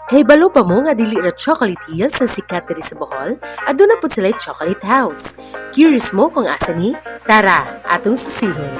Kahibalo ba mo nga dili ra Chocolate Hills ang sikat diri sa Bohol? Aduna pud sila Chocolate House. Curious mo kung asa ni? Tara, atong susihon.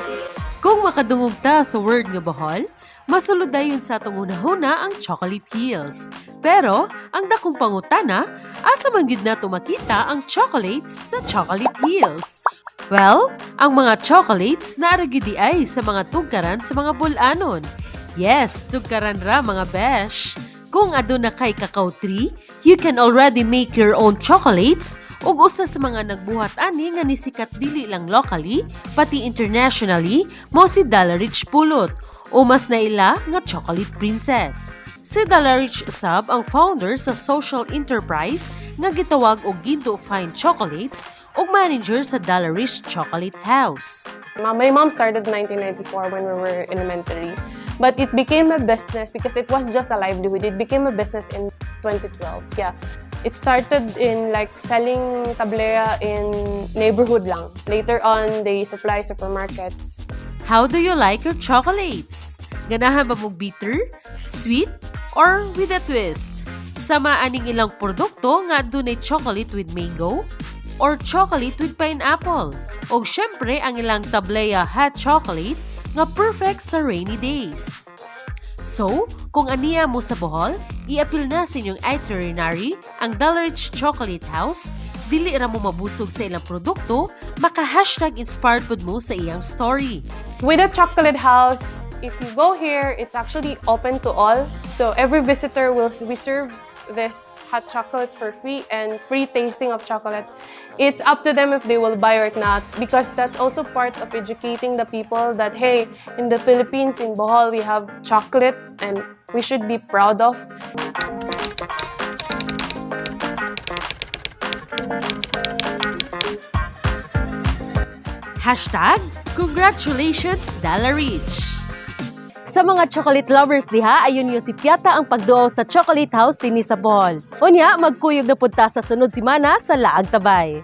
Kung makadungog ta sa word nga Bohol, masulod dayon sa atong hunahuna ang Chocolate Hills. Pero, ang dakong pangutana, asa man gyud nato makita ang chocolates sa Chocolate Hills? Well, ang mga chocolates naa ra gyud diay sa mga tugkaran sa mga bulanon. Yes, tugkaran ra, mga besh. Kung aduna kay cacao tree, you can already make your own chocolates, ug usa sa mga nagbuhat ani nga nisikat dili lang locally pati internationally mao si Dalarich Pulot o mas naila nga Chocolate Princess. Si Dalarich sab ang founder sa social enterprise nga gitawag og Ginto Fine Chocolates ug manager sa Dalarich Chocolate House. My mom started in 1994 when we were in elementary. But it became a business because it was just a livelihood. It became a business in 2012. Yeah. It started in like selling tablea in neighborhood lang. Later on, they supply supermarkets. How do you like your chocolates? Ganahan ba mong bitter, sweet, or with a twist? Sama aning ilang produkto nga adunay chocolate with mango or chocolate with pineapple. Og syempre ang ilang tablea hot chocolate nga perfect sa rainy days. So, kung aniya mo sa Bohol, iapil na sa inyong itinerary ang Dalarich Chocolate House. Dili ra mo mabusog sa ilang produkto, maka #inspired pud mo sa iyang story. With the Chocolate House, if you go here, it's actually open to all. So every visitor will we serve this hot chocolate for free and free tasting of chocolate. It's up to them if they will buy or not, because that's also part of educating the people that, hey, in the Philippines, in Bohol, we have chocolate and we should be proud of. #Congratulations Dalarich! Sa mga chocolate lovers diha, ayun yung si Piata ang pagduaw sa Chocolate House dinhi sa Bohol. Unya, magkuyog na punta sa sunod simana sa Laag Tabay.